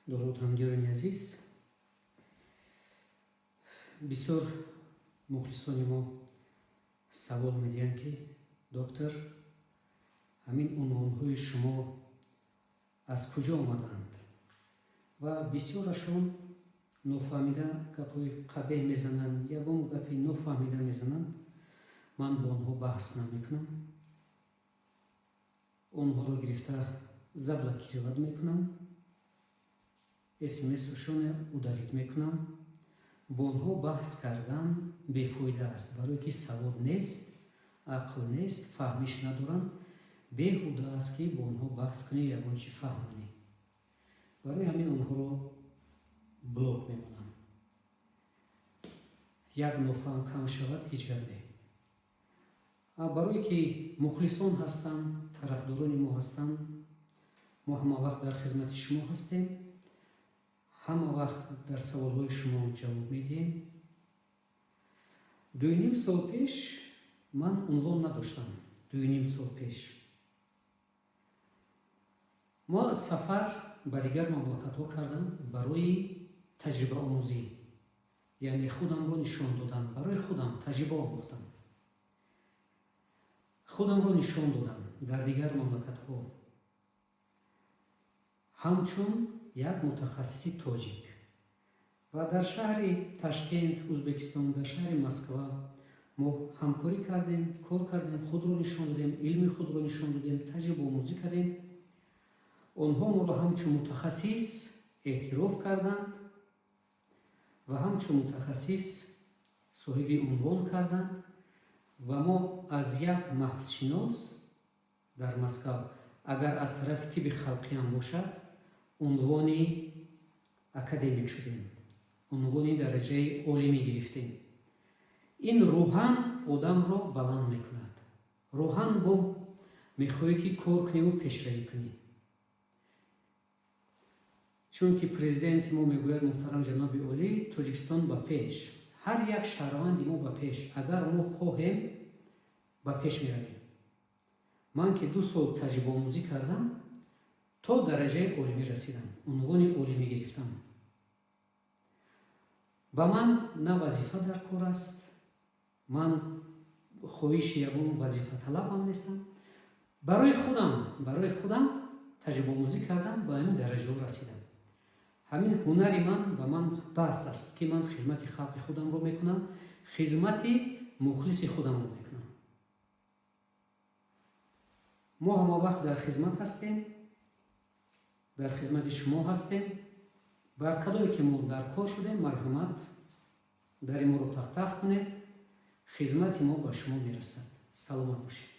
Дуруд, ҳамдиёрони азиз. Бисёр мухлисони мо савол медиҳанд, ки доктор, ҳамин унвонҳои шумо аз куҷо омадаанд? Ва бисёрашон нофаҳмида гапҳои қабеҳ мезананд, ягон гапи нофаҳмида мезананд. Ман бо онҳо баҳс намекунам, онҳоро гирифта заблокировать мекунам, смсшоне удалить мекунам. Бо онҳо баҳс кардан бефоида аст, барое ки савод нест, ақл нест, фаҳмиш надоранд. Беҳуда аст, ки бо онҳо баҳс кунӣ, ягон чи фаҳмонӣ. Барои ҳамин онҳоро блок мемонам. Як нофаҳм кам шавад, ҳеҷ гап не. Барое ки мухлисон ҳастанд, тарафдорони мо ҳастанд, мо ҳама вақт дар хизмати шумо ҳастем, ҳама вақт дар саволҳои шумо ҷавоб медиҳем. 2,5 сол пеш ман унвон надоштам. 2,5 сол пеш мо сафар ба дигар мамлакатҳо кардам барои таҷрибаомӯзӣ, яъне худамро нишон додан. Барои худам таҷриба омӯхтам, худамро нишон додам дар дигар мамлакатҳо ҳамчун як мутахассиси тоҷик. Ва дар шаҳри Ташкент, Ӯзбекистон, дар шаҳри Москва мо ҳамкорӣ кардем, кор кардем, худро нишон додем, илми худро нишон додем, таҷрибаомӯзӣ кардем. Онҳо моро ҳамчун мутахассис эътироф карданд ва ҳамчун мутахассис соҳиби унвон карданд. Ва мо аз як маҳзшинос дар Москав, агар аз тарафи тибби халқиам бошад, унвони академик шудем, унвони дараҷаи олимӣ гирифтем. Ин рӯҳан одамро баланд мекунад, рӯҳан бо мехоҳӣ, ки кор куниву пешравӣ кунӣ. Чунки президенти мо мегӯяд, муҳтарам ҷаноби олӣ, Тоҷикистон ба пеш, ҳар як шаҳрванди мо ба пеш. Агар мо хоҳем, ба пеш меравем. Ман ки 2 сол таҷрибаомӯзӣ кардам, то дараҷаи олимӣ расидам, унвони олимӣ гирифтам. Ба ман на вазифа дар кор аст, ман хоҳиши ягон вазифаталабам нестам. Барои худам таҷрибаомӯзӣ кардам, ба ҳамин дараҷаҳо расидам. Ҳамин ҳунари ман ба ман бас аст, ки ман хизмати халқи худамро мекунам, хизмати мухлиси худамро мекунам. Мо ҳама вақт дар хизмат ҳастем, дар хизмати шумо ҳастем. Бар кадоме ки мо дар кор шудем, марҳамат, дари моро тақтақ кунед, хизмати мо ба шумо мерасад. Саломат бошед.